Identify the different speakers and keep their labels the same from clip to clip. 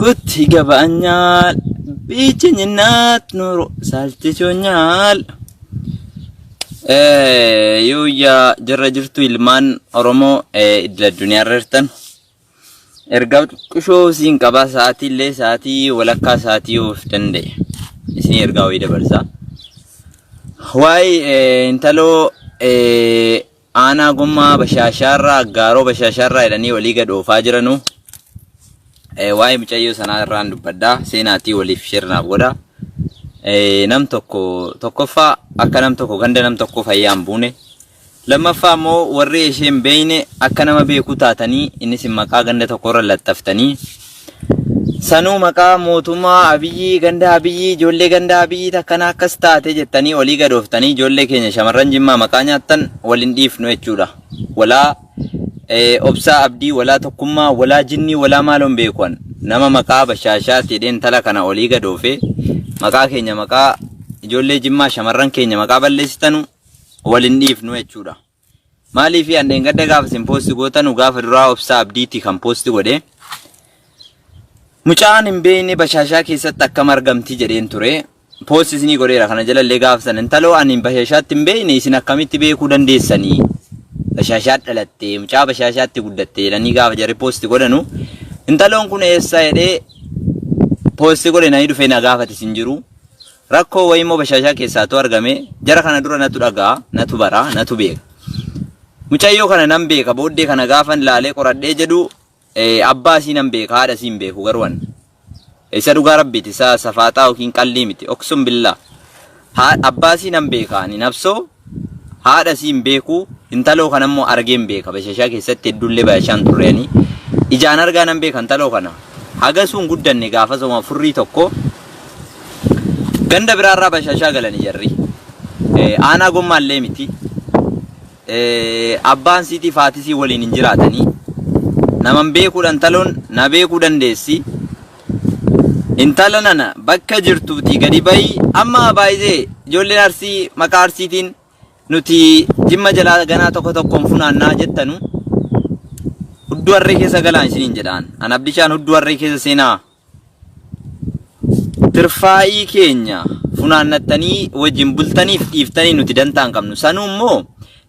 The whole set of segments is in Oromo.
Speaker 1: ያደግኩት ይገባኛል። ብቸኝነት ኑሮ ሰልችቶኛል። Yooyyaa jirra jirtu ilmaan Oromoo idil addunyaa irra jirtan. Ergaa xiqqishoo siin qabaa sa'aatii illee sa'aatii walakkaa sa'aatii of danda'e. Isin ergaa wayii dabarsaa. Waa'ee intaloo aanaa gommaa bashaashaarraa aggaaroo bashaashaarraa jedhanii walii gad oofaa jiranu. Waa'ee mucayyoo sanaa irraan dubbadhaa. Seenaatii waliif shirnaaf godha. Nam tokko tokkoffaa akka nam tokko ganda nam tokko fayyaa hin buune. Lammaffaa immoo warri ishee hin beekne akka nama beekuu taatanii innis maqaa ganda tokkorra laxxaftanii sanuu maqaa mootummaa Abiyyii ganda Abiyyii ijoollee ganda Abiyyii takkana akkas taate jettanii olii gad ooftanii ijoollee keenya shamarran Jimmaa maqaa nyaattan wal hin dhiifnu jechuudha. Walaa obsaa abdii walaa tokkummaa walaa jinnii walaa maaloon beekuan nama maqaa bashaashaa jedheen intala kana olii gad oofee maqaa keenya maqaa ijoollee Jimmaa shamarran keenya maqaa balleessitanu wal hin dhiifnu jechuudha. Maaliif andeen gadda gaafa isin post gootanu gaafa duraa obsaa abdiitti kan post godhe. Mucaan hin beekne bashaashaa keessatti akkam argamti jedheen ture. Post isinii godheera kana jalallee gaafa sana intaloo ani bashaashaatti hin beekne isin akkamitti beekuu dandeessanii? Bashaashaa dhalattee mucaa bashaashaatti guddatte jedhanii gaafa jarri post godhanu intaloon kun eessa jedhee post godhe nani dhufee na gaafate isin jiru. Rakkoo wayii immoo bashaashaa keessaatu argame jara kana dura natu dhagaa natu bara natu beeka. Mucayyoo kana nan beeka booddee kana gaafan laalee qoradhee jedhu abbaa isii nan beeka haadha isii hin beeku garuu an. Isa dhugaa rabbiiti isa safaaxaa yookiin qallii miti oksum billaa. Abbaa isii nan beeka ani nabsoo haadha isii hin beeku intaloo kana immoo argee hin beeka bashashaa keessatti hedduullee bashashaan turreeni. Ijaan argaa nan beeka intaloo kana. Hagasuu hin guddanne gaafa soma furrii tokko ganda biraarraa bashashaa galani jarri. Aanaa gommaallee miti. Abbaan siitii fi haati sii waliin hin jiraatanii. Naman beekuudha intaloon na beekuu dandeessi. Intala nana bakka jirtuutii gadi bahi amma baay'ee ijoolleen Arsii maqaa Arsiitiin nuti Jimma jalaa ganaa tokko tokkoon funaannaa jettanu hudduu harree keessa galaan isiniin jedhaan. An Abdishaan hudduu harree keessa seenaa. Tirfaa'ii keenya funaannattanii wajjin bultaniif dhiiftanii nuti dantaa hin qabnu. Sanuu immoo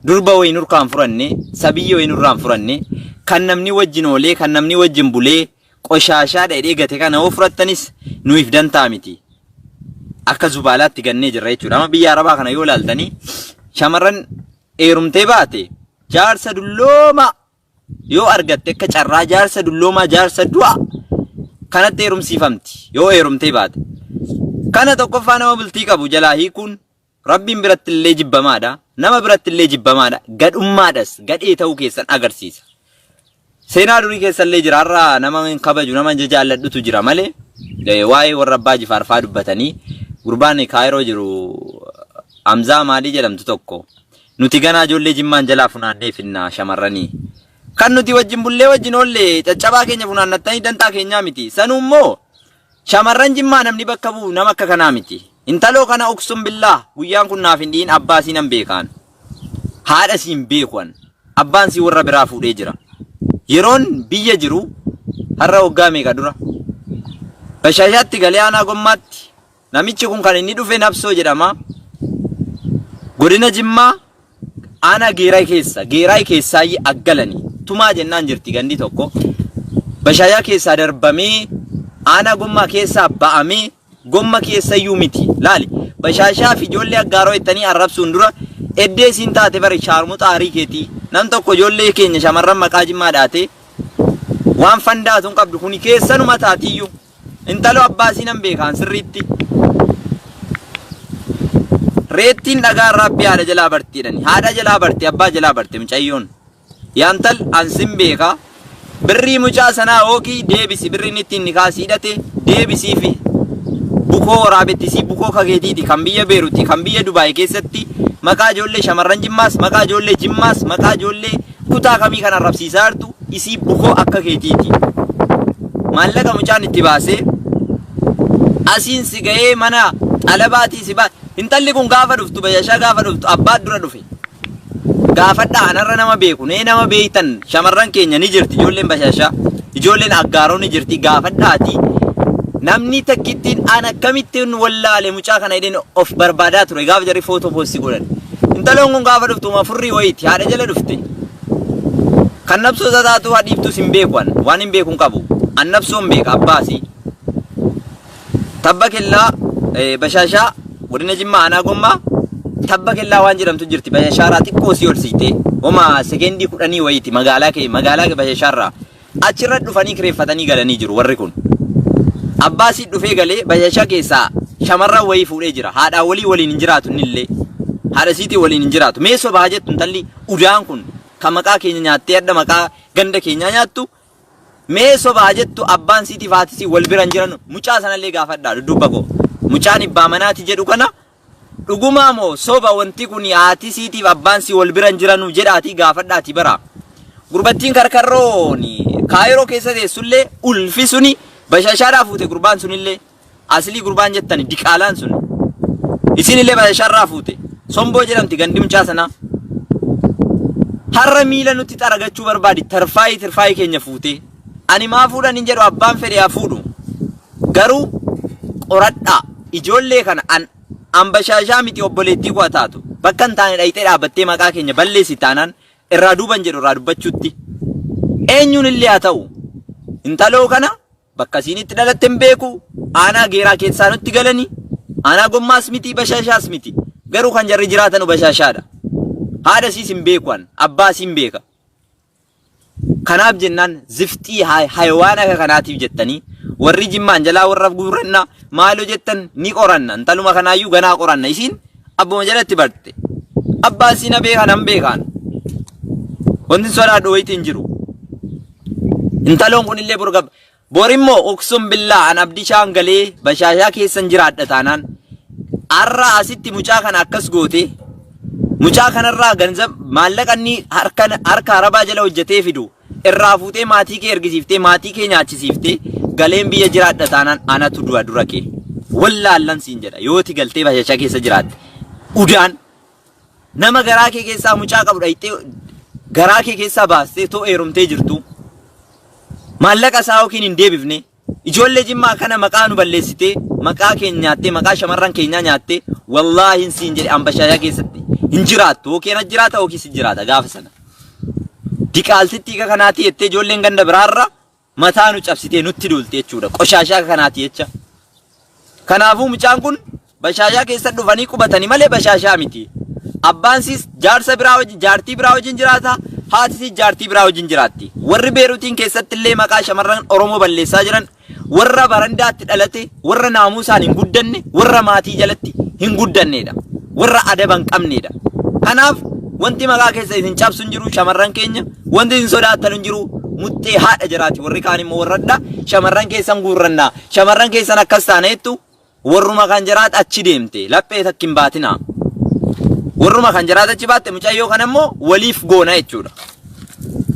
Speaker 1: durba wayii nurkaan furanne, sabiyya wayii nurraan furanne, kan namni wajjin oolee, kan namni wajjin bulee qoshaashaa dheedhee gate kana hoo furattanis nuyiif dantaa miti. Akka zubaalaatti gannee jirra jechuudha. Amma biyya Arabaa kana yoo ilaaltanii shamarran heerumtee baate jaarsa dulloomaa yoo argatte akka carraa jaarsa dulloomaa jaarsa du'a kanatti heerumsiifamti yoo heerumtee baate. Kana tokkoffaa nama bultii qabu jalaa hiikuun Rabbiin biratti illee jibbamaadha. Nama biratti illee jibbamaadha. Gadhummaadhas gadhee ta'uu keessan agarsiisa. Seenaa durii keessa illee jira. Har'a nama hin kabaju nama hin jaalladhutu jira malee waa'ee warra abbaa jifaar fa'aa dubbatanii gurbaan Kaayiroo jiru Hamzaa maalii jedhamtu tokko nuti ganaa ijoollee Jimmaan jalaa funaannee finna shamarranii. Kan nuti wajjin bullee wajjin oolle caccabaa keenya funaannattanii dantaa keenyaa miti. Sanuu immoo shamarran Jimmaa namni bakka bu'u nama akka kanaa miti. Intaloo kana uksum billaah guyyaan kun naaf hin dhiyin abbaa isii nan beekaan. Haadha isii hin beeku an. Abbaan isii warra biraa fuudhee jira. Yeroon biyya jiru har'a waggaa meeqa dura. Bashaashaatti galee aanaa gommaatti namichi kun kan inni dhufe Nabsoo jedhama. Godina Jimmaa aanaa Geeraay keessa Geeraay keessaayyi aggalani tumaa jennaan jirti gandi tokko. Bashaayaa keessaa darbamee aanaa gommaa keessaa ba'amee gomma keessayyuu miti. Laali bashaashaa fi ijoollee aggaaroo jettanii arrabsuun dura eddee isiin taate bari shaarmuxa aarii keetii. Nam tokko ijoollee keenya shamarran maqaa Jimmaa dhaatee waan fandaatu hin qabdu kuni keessanuma taatiyyuu. Intaloo abbaa isii nan beekaan sirriitti. Reettiin dhagaa irraa abbii haadha jalaa barti jedhani. Haadha jalaa barti abbaa jalaa barti mucayyoon. Yaantal an sin beeka. Birrii mucaa sanaa hookii deebisi birriin ittiin nikaa si hidhate deebisiifi. Bukoo waraabettisii bukoo kakeetiiti kan biyya Beeruti kan biyya Dubaay keessatti maqaa ijoollee shamarran Jimmaas maqaa ijoollee Jimmaas maqaa ijoollee kutaa kamii kan arrabsiisaa jirtu isii bukoo akka keetiiti. Maallaqa mucaan itti baasee asiin si ga'ee mana xalabaatii si baa intalli kun gaafa dhuftu bayashaa gaafa dhuftu abbaa dura dhufe. Gaafadhaa anarra nama beeku nee nama beektan shamarran keenya ni jirti ijoolleen bashaashaa ijoolleen aggaaroo ni jirti gaafadhaati. Namni takkittiin an akkamittiin wallaale mucaa kana jedheen of barbaadaa ture gaafa jarri footoo poostii godhan. Intaloon kun gaafa dhuftu uma furrii wayiiti haadha jala dhufte. Kan nabsoo isa taatu hadhiiftus hin beeku an waan hin beeku hin qabu. An nabsoo hin beeka abbaasii. Tabba Kellaa Bashaashaa godina Jimmaa aanaa Gommaa Tabba Kellaa waan jedhamtu jirti Bashaashaarraa xiqqoo sii ol siqtee homa sekeendii kudhanii wayiiti magaalaa kee magaalaa Bashaashaarraa achirra dhufanii kireeffatanii galanii jiru warri kun. Abbaa sii dhufee galee Bashaashaa keessaa shamarran wayii fuudhee jira haadhaa walii waliin hin jiraatu innillee haadha siitii waliin hin jiraatu mee sobaa jettu intalli udaan kun kan maqaa keenya nyaattee hadha maqaa ganda keenyaa nyaattu Mee soba haa jettu abbaan siitiif haati sii wal bira hin jiran mucaa sanallee gaafadhaa dudduubba koo. Mucaan ibbaa manaati jedhu kana dhugumaa moo soba wanti kun haati siitiif abbaan sii wal bira hin jiranu jedhaatii gaafadhaatii bara. Gurbattiin karkarroon kaayiroo keessa teessullee ulfi suni bashashaadhaa fuute gurbaan sunillee aslii gurbaan jettani diqaalaan sun isinillee bashashaarraa fuute somboo jedhamti gandi mucaa sanaa. Har'a miila nutti xaragachuu barbaadi tarfaayii tirfaayii keenya fuutee. Ani maa fuudhan hin jedhu abbaan fedhe haa fuudhu. Garuu qoradhaa ijoollee kana an an bashaashaa miti obboleettii koo haa taatu. Bakka hin taane dhayxee dhaabbattee maqaa keenya balleessi taanaan irraa duuban jedhu irraa dubbachuutti. Eenyuun illee haa ta'u intaloo kana Bakka isiin itti dhalatte hin beeku. Aanaa Geeraa keessaa nutti galani. Aanaa Gommaas miti, Bashaashaas miti. Garuu kan jarri jiraatanu Bashaashaadha. Haadha isiis hin beeku an. Abbaa isiin beeka. Kanaaf jennaan zifxii haywaan akka kanaatiif jettanii warri jimmaan jalaa warra guurranna maaloo jettan ni qoranna. Intaluma kanaayyuu ganaa qoranna. Isiin abbuma jalatti barte. Abbaa isii na beeka nan beekaan. Wanti sodaadhu wayitii hin jiru. Intaloon kun illee bor gab bor immoo uksum billaa an abdishaan galee bashaashaa keessan jiraadha taanaan har'a asitti mucaa kana akkas goote mucaa kanarraa ganzab maallaqa inni harka harka arabaa jala hojjetee fidu irraa fuutee maatii kee ergisiiftee maatii kee nyaachisiiftee galeen biyya jiraadha taanaan anatu du'a dura kee wallaallan siin jedha yooti galtee bashaashaa keessa jiraatte udaan Nama garaa kee keessaa mucaa qabu dhayxee garaa kee keessaa baastee too heerumtee jirtu. Maallaqa isaa yookiin hin deebifne. Ijoollee jimmaa kana maqaa nu balleessitee maqaa keenya nyaattee maqaa shamarran keenyaa nyaattee wallaahi siin jedhe ambashaayaa keessatti hin jiraattu yookiin as jiraata yookiin si jiraata gaafa sana. Diqaaltittii ka kanaatii jettee ijoolleen ganda biraarra mataa nu cabsitee nutti duulte jechuudha. Qoshaashaa akka kanaati jecha. Kanaafuu mucaan kun bashaashaa keessa dhufanii qubatanii malee bashaashaa miti. Abbaan siis jaarsa biraa wajjin jaartii biraa wajjin jiraata. Haati siis jaartii biraa wajjin jiraatti. Warri Beeruutiin keessatti illee maqaa shamarran Oromoo balleessaa jiran warra barandaatti dhalate, warra naamuusaan hin guddanne, warra maatii jalatti hin guddannedha. Warra adaba hin qabnedha. Kanaaf wanti maqaa keessa isin cabsu hin jiru shamarran keenya, wanti isin sodaattan hin jiru muxxee haadha jaraati. Warri kaan immoo warradha shamarran keessan guurranna, shamarran keessan akkas taana jettu warruma kan jaraat achi deemte laphee takka hin baatinaa. Warruma kan jaraat achi baatte mucayyoo kana immoo waliif goona jechuudha.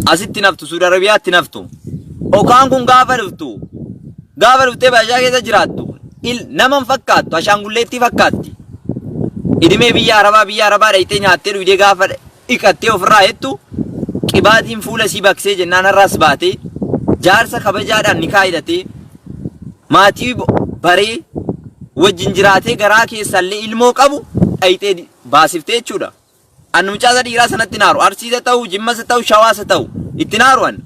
Speaker 1: Asitti naftu Suudi Arabiyaatti naftu. Okaan kun gaafa dhuftu gaafa dhuftee baashaa keessa jiraattu il nama hin fakkaattu ashaangulleettii fakkaatti. Idimee biyya Arabaa biyya Arabaa dhayxee nyaattee dhugdee gaafa dhiqattee ofirraa jettu qibaatiin fuula sii baksee jennaan har'aas baatee jaarsa kabajaadhaan nikaa hidhatee maatii baree wajjin jiraatee garaa keessaallee ilmoo qabu dhayxee baasiftee jechuudha. An mucaa isa dhiiraa sanatti hin aaru. Arsiis haa ta'u, Jimmas haa ta'u, Shawaas haa ta'u. Itti hin aaru an.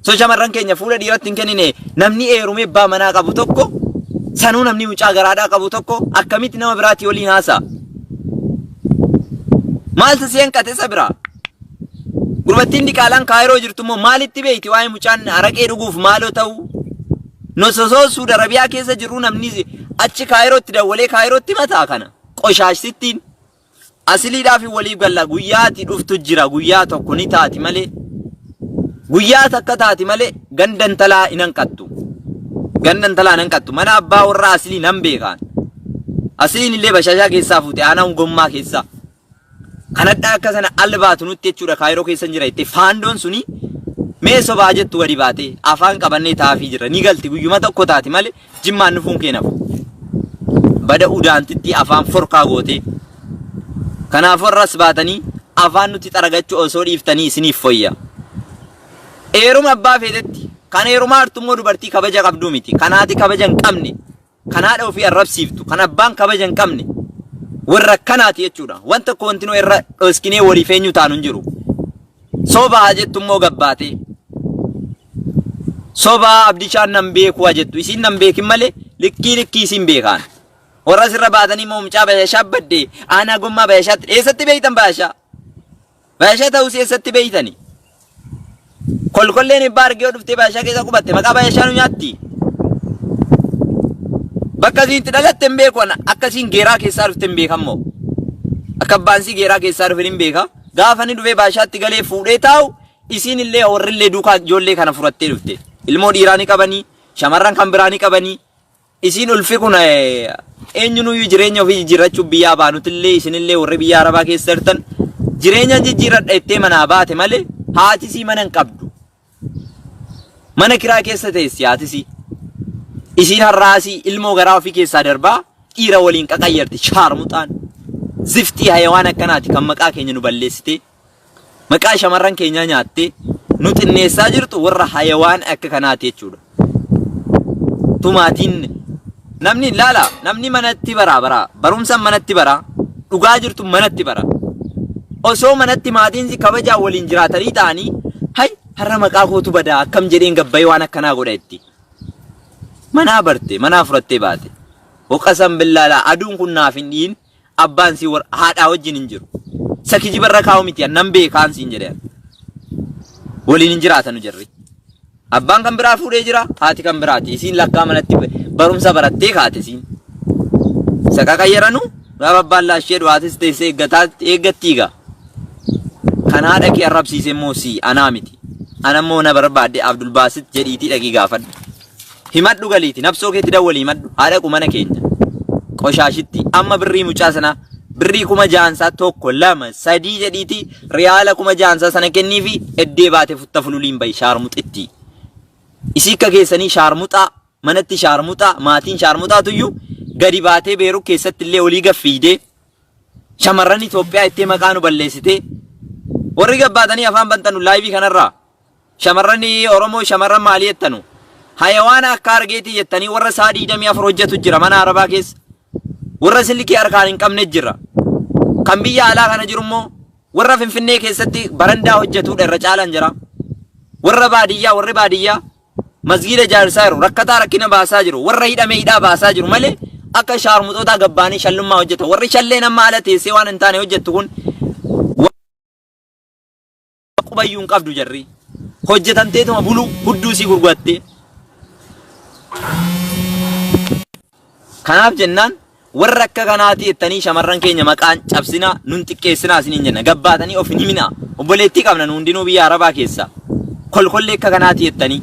Speaker 1: So shamarran keenya fuula dhiiratti hin kennine namni eerumee abbaa manaa qabu tokko sanuu namni mucaa garaadhaa qabu tokko akkamitti nama biraatii waliin haasa'a? Maaltu si hanqate isa biraa? Gurbattiin diqaalaan kaayiroo jirtu immoo maalitti beekti waa'ee mucaan araqee dhuguuf maaloo ta'u? Nososoo Suudi Arabiyaa keessa jirru namni achi kaayirootti dawwalee kaayirootti mataa kana qoshaashsittiin. Asiliidhaaf waliif galla guyyaa ati dhuftu jira guyyaa tokko ni taati malee guyyaa takka taati malee ganda intalaa hin hanqattu. Ganda intalaa hin hanqattu mana abbaa warraa asilii nan beekaan. Asiliin illee bashaashaa keessaa fuute aanaa gommaa keessaa. Kanadhaa akka sana albaatu nutti jechuudha kaayiroo keessa jira jettee faandoon suni mee sobaa jettu gadi baatee afaan qabannee taafii jira ni galti guyyuma tokko taati malee Jimmaan dhufuun kee nafu. Bada udaantittii afaan forkaa gootee. Kanaaf warras baatanii afaan nutti xaragachuu osoo dhiiftanii isiniif foyya. Eeruma abbaa feetetti. Kan heerumaa jirtu immoo dubartii kabaja qabduu miti. Kan haati kabaja hin qabne, kan haadha ofii arrabsiiftu, kan abbaan kabaja hin qabne warra akkanaati jechuudha. Wanta tokko wanti nu irra dhoskinee waliif eenyu taanu hin jiru. Soba haa jettu immoo gabbaatee. Soba Abdishaan nan beeku haa jettu. Isiin nan beekin malee likkii likkii isiin beekaan. Warra sirra baatanii immoo mucaa bayashaa badde aanaa gommaa bayashaatti eessatti beeytan bayashaa? Bayashaa ta'uus eessatti beeytani? Kolkolleen ibbaa argee yoo dhuftee bayashaa keessa qubatte maqaa bayashaa nu nyaatti. Bakka isiin itti dhalatte hin beeku ana akka isiin geeraa keessaa dhufte hin beekammoo. Akka abbaan isii geeraa keessaa dhufe hin beeka. Gaafa inni dhufee bayashaatti galee fuudhee taa'u isiin illee warri illee duukaa ijoollee kana furattee dhufte. Ilmoo dhiiraa ni qabanii, shamarran kan biraa ni qabanii. Isiin ulfi kun eenyunuyyuu jireenya ofii jijjiirrachuuf biyyaa baanutillee isinillee warri biyya arabaa keessa jirtan jireenya jijjiirradha jettee manaa baate malee haatisii mana hin qabdu. Mana kiraa keessa teessi haatisii. Isiin har'aasii ilmoo garaa ofii keessaa darbaa dhiira waliin qaqayyarti shaarmuxaan. Ziftii hayawaan akkanaati kan maqaa keenya nu balleessitee maqaa shamarran keenyaa nyaattee nu xinneessaa jirtu warra hayawaan akka kanaati jechuudha. Tumaatiin namni laala namni manatti baraa baraa barumsa manatti baraa dhugaa jirtu manatti bara. Osoo manatti maatiin si kabajaa waliin jiraatanii ta'anii hay har'a maqaa kootu badaa akkam jedheen gabbayee waan akkanaa godha itti. Manaa barte manaa furattee baate. Hoqasan billaalaa aduun kun naaf hin dhiyin Abbaan sii war haadhaa wajjin hin jiru. Isa kijiba irra kaa'u miti an nan beekaan siin jedhe. Waliin hin jiraatanu jarri. Abbaan kan biraa fuudhee jira, haati kan biraati. Isiin lakkaa manatti barumsa barattee kaate isiin. Isa qaqayyaranu gaafa abbaan laashee du'aatis teessee eeggataa eeggattii gaa. Kan haadha kee arrabsiise immoo sii anaa miti. Ana immoo na barbaadde Abdulbaasit jedhiitii dhaqii gaafadhu. Himadhu galiiti nabsoo keetti dawwali himadhu haa dhaqu mana keenya. Qoshaashitti amma birrii mucaa sanaa birrii 6000nsaa 1 2 3 jedhiiti riyaala 6000nsaa sana kenniifi eddee baate futta fululiin bahi shaarmuxittii. Isii akka keessanii shaarmuxaa manatti shaarmuxaa maatiin shaarmuxaatuyyuu gadi baatee beeruu keessatti illee olii gaffiidee shamarran Itoophiyaa ittee maqaa nu balleessitee warri gabbaatanii afaan bantanu laayivii kanarraa Shamarran Oromoo shamarran maalii jettanu? Hayawaana akka argeetii jettanii warra sa'a 24 hojjetu jira mana Arabaa keessa. Warra silkii harkaan hin qabne jira. Kan biyya alaa kana jiru immoo warra Finfinnee keessatti barandaa hojjetudha irra caalaan jira. Warra baadiyyaa warri baadiyyaa masgiida ijaarsaa jiru rakkataa rakkina baasaa jiru warra hidhame hidhaa baasaa jiru malee akka shaarmuxootaa gabbaanii shallummaa hojjeta. Warri shalleen amma ala teessee waan hin taane hojjettu kun qubayyuu hin qabdu jarri. Hojjetamteetuma buluu hudduu isii gurgurattee. Kanaaf jennaan warra akka kanaatii jettanii shamarran keenya maqaan cabsinaa nun xiqqeessinaa isiniin jenna. Gabbaatanii of hin himinaa. Obboleettii qabna nu hundinuu biyya Arabaa keessaa. Kolkollee akka kanaatii jettanii.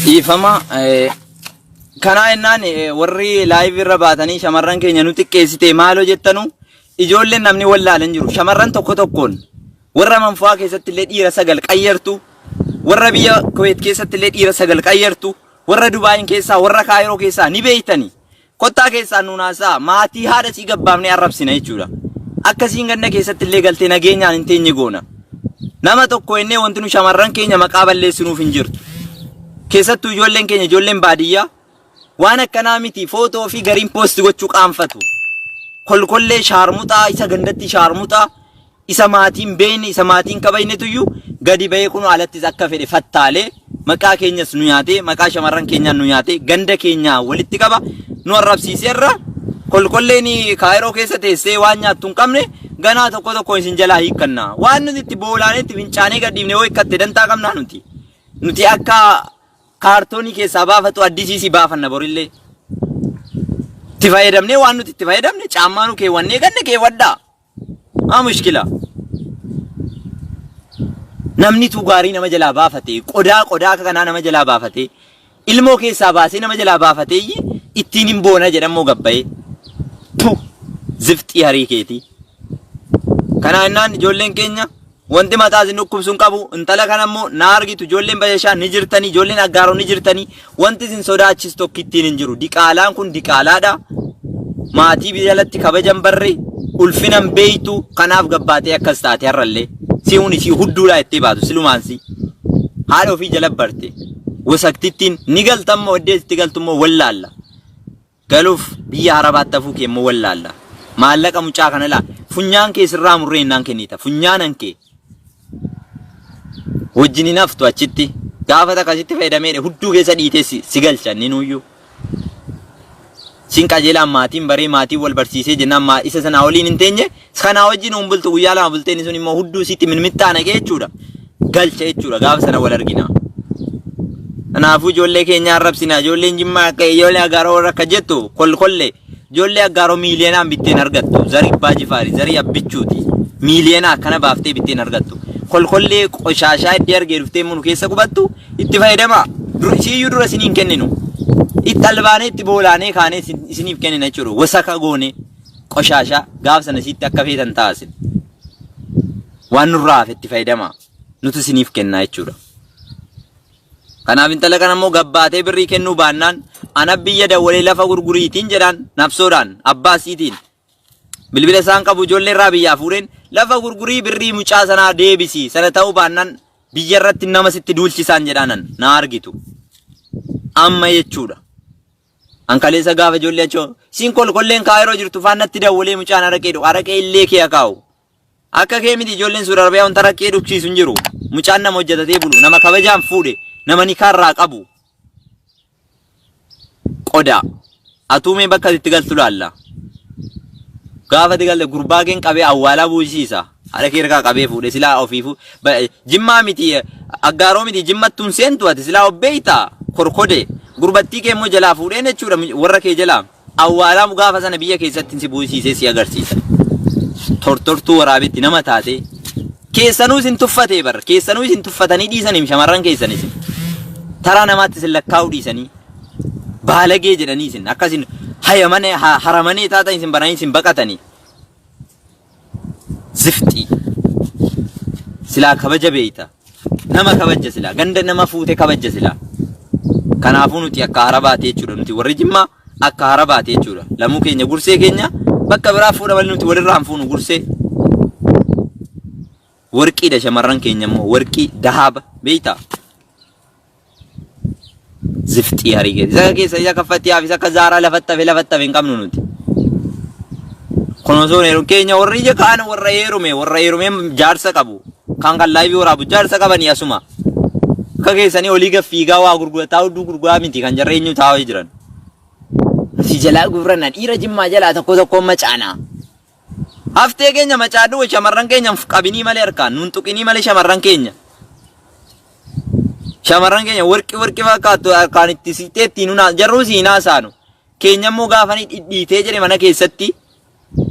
Speaker 1: Dhiifama kanaa jennaan warri live irra baatanii shamarran keenya nu xiqqeessite maaloo jettanu ijoolleen namni wallaalan jiru shamarran tokko tokkoon Warra manfu'aa keessatti illee dhiira 9 qayyartu, warra biyya Kuweet keessatti illee dhiira 9 qayyartu, warra Dubaayin keessaa, warra Kaayiroo keessaa ni beeytani. Kottaa keessaa nuun haasa'a. Maatii haadha sii gabbaafnee arrabsina jechuudha. Akka siin ganda keessatti illee galtee nageenyaan hin teenye goona. Nama tokko jennee wanti nu shamarran keenya maqaa balleessinuuf hin jirtu. Keessattuu ijoolleen keenya ijoolleen baadiyyaa Waan akkanaa miti footoo fi gariin post gochuu qaanfatu. Kolkollee shaarmuxaa isa gandatti shaarmuxaa isa maatiin beekne isa maatiin kabajnetuyyuu gadi bahee kunoo alattis akka fedhe fattaalee Maqaa keenyas nu nyaatee, maqaa shamarran keenyaan nu nyaatee, ganda keenyaa walitti qaba. Nu arrabsiiseerra. Kolkolleen Kaayiroo keessa teessee waan nyaattu hin qabne ganaa tokko tokko isin jalaa hiikkanna. Waan nuti itti boolaanee itti fincaanee gadhiifne yoo hiikkatte dantaa qabnaa nuti. Nuti akka kaartoonii keessaa baafatu addisiisii baafanna borillee. Itti fayyadamnee waan nuti itti fayyadamne caammaa nu keewwannee ganne keewwadhaa. Maa mushkila? Namni tu gaarii nama jalaa baafate, qodaa qodaa akka kanaa nama jalaa baafate, ilmoo keessaa baasee nama jalaa baafatee ittiin hin boona jedhammoo gabbayee. Tu zifxii harii keetii. Kanaa jennaan ijoolleen keenya wanti mataa isin dhukkubsu hin qabu. Intala kana immoo na argitu ijoolleen Bayashaa ni jirtanii, ijoolleen Aggaaroo ni jirtanii. Wanti isin sodaachisu tokko ittiin hin jiru. Diqaalaan kun diqaalaadha. Maatii jalatti kabajan barre, ulfina hin beektu, kanaaf gabbaatee akkas taate har'allee. Si'uun isii hudduudhaa itti baatu silumaan si. Haadha ofii jala barte. Wasaktittiin ni galtammoo iddoo itti galtummoo wallaalla. Galuuf biyya Arabaatti hafuu kee immoo wallaalla. Maallaqa mucaa kana laa funyaan kee sirraa murree innaan kennita. Funyaanan kee wajjin hin haftu achitti. Gaafa takka sitti fayyadamee hudduu keessa dhiitee si galcha inni nuyyuu. Sin qajeelaan maatiin baree maatiin wal barsiisee jennaan maa isa sanaa waliin hin teenye kanaa wajjin hin bultu guyyaa lama bultee inni sun immoo hudduu sitti minmixxaa naqee jechuudha. Galcha jechuudha gaafa sana wal argina. Kanaafuu ijoollee keenya arrabsina ijoolleen Jimmaa akka ijoollee Aggaaroo warra akka jettu kolkollee ijoollee Aggaaroo miiliyoonaan bitteen argattu zarii Abbaa Jifaari zarii Abbichuuti miiliyoona akkana baaftee bitteen argattu kolkollee qoshaashaa iddee argee dhuftee munu keessa qubattu itti fayyadamaa isiiyyuu dura isiniin kenninu itti albaanee itti boolaanee kaanee isiniif kennina jechuudha wasaka goone qoshaashaa gaaf sana isiitti akka feetan taasin waan nurraa hafe itti fayyadamaa nuti isiniif kennaa jechuudha. Kanaaf intala kana immoo gabbaatee birrii kennuu baannaan ana biyya dawwalee lafa gurguriitiin jedhaan nafsoodhaan abbaa isiitiin bilbila isaan qabu ijoollee irraa biyyaa fuudheen lafa gurgurii birrii mucaa sanaa deebisi sana ta'uu baannaan biyya irratti nama sitti duulchisaan jedhaanan na argitu. Amma jechuudha. An kaleessa gaafa ijoollee achoo siin kolkolleen kaayiroo jirtu faan natti dawwalee mucaan araqee dhugu araqee illee kee akaa'u. Akka kee miti ijoolleen Suudi Arabiyaa wanta rakkee dhugsiisu hin jiru. Mucaan nama hojjetatee bulu, nama kabajaan fuudhe, nama nikaarraa qabu. Qodaa. Atuu mee bakka itti galtu laalla. Gaafa itti galte gurbaa keen qabee awwaalaa buusiisa. Haadha kee harkaa qabee fuudhe silaa ofiifuu. Jimmaa miti aggaaroo miti jimmattuun seentu ati silaa obbeeyta korkode. Gurbattii kee immoo jalaa fuudheen jechuudha warra kee jalaa. Awwaalaa gaafa sana biyya keessatti si buusiisee si agarsiisa. Tortortuu waraabetti nama taatee. Keessanuu isin tuffatee bar. Keessanuu isin tuffatanii dhiisaniim shamarran keessan isin. Taraa namaatti isin lakkaa'uu dhiisanii. Baalagee jedhanii isin akka isin hayamanee haramanee taatan isin baranii isin baqatanii. Zifxii. Silaa kabaja beeyta. Nama kabajja silaa. Ganda nama fuute kabajja silaa. Kanaafuu nuti akka harabaati jechuudha. Nuti warri Jimmaa akka harabaati jechuudha. Lamuu keenya gursee keenya bakka biraa fuudha malee nuti walirraa hin fuunu gursee. Warqiidha shamarran keenya immoo warqii dahaaba beeyta. Zifxii harii keessa. Isa keessa isa kaffatti hafi isa akka zaaraa lafatti hafe lafatti hafe hin qabnu nuti. Kun osoo hin heerum keenya warri ija kaan warra heerume warra heerume jaarsa qabu. Kaan kan laayivii waraabu jaarsa qabanii asuma. Akka keessanii olii gad fiigaa waa gurgurataa hudduu gurguraa miti kan jarra eenyu taa'aa jiran. Si jalaa gurranna dhiira jimmaa jalaa tokko tokkoon macaanaa. Haftee keenya macaadhu shamarran keenya hin qabinii malee harkaan nuun tuqinii malee shamarran keenya. Shamarran keenya warqi warqi fakkaattu harkaan itti siqxee ittiin hunaa jarruu si hin haasaanu. Keenya immoo gaafanii dhidhiitee jedhe mana keessatti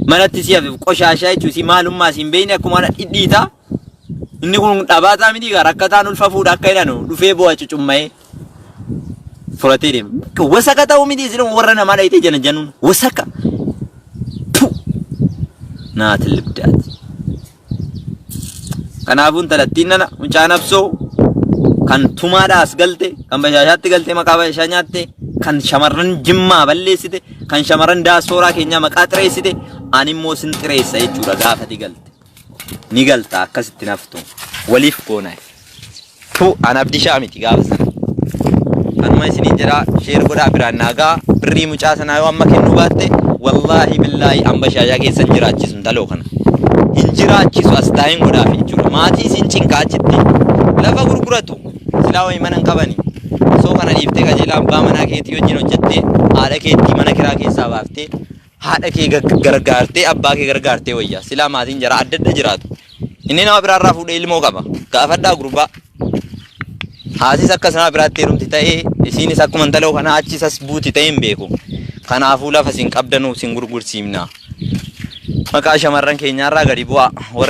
Speaker 1: manatti si hafe qoshaashaa jechuun si maalummaa si hin beekne akkuma kana dhidhiitaa. Inni kun dhabaataa miti egaa rakkataan ulfa fuudha akka jedhanu dhufee bu'a cucumma'ee furatee deema. Wasaka ta'uu miti isin warra namaa dhayitee jana januun wasaka. Tu naati libdaati. Kanaafuu intalattiin nana mucaa nabsoo kan tumaadhaa as galte, kan bashaashaatti galte maqaa bashaashaa nyaatte, kan shamarran jimmaa balleessite, kan shamarran daaspooraa keenyaa maqaa xireessite, ani immoo sin xireessa jechuudha gaafati galte. Ni galta akkasitti naftu. Waliif goona. Tu an abdishaa miti gaafa sana. Kanuma isiniin jedhaa sheer godhaa biraan naagaa birrii mucaa sanaa yoo amma kennuu baatte wallaahi billaahi an bashaashaa keessa hin jiraachisu intaloo kana. Hin jiraachisu as taa'een godhaaf jechuudha. Maatii isin cinqa achitti lafa gurguratu. Silaa wayii mana hin qabani. Osoo kana dhiiftee qajeelaa abbaa manaa keetii wajjin hojjettee haadha keettii mana kiraa keessaa baaftee haadha kee gargaartee abbaa kee gargaartee wayya. Silaa maatiin jaraa adda adda jiraatu. Inni nama biraarraa fuudhee ilmoo qaba. Gaafadhaa gurbaa. Haatis akkas nama biraatti heerumti ta'ee isiinis akkuma intaloo kanaa achis as buuti ta'ee hin beeku. Kanaafuu lafa isin qabdanuu isin gurgursiifna. Maqaa shamarran keenyaarraa gadi bu'aa. Warra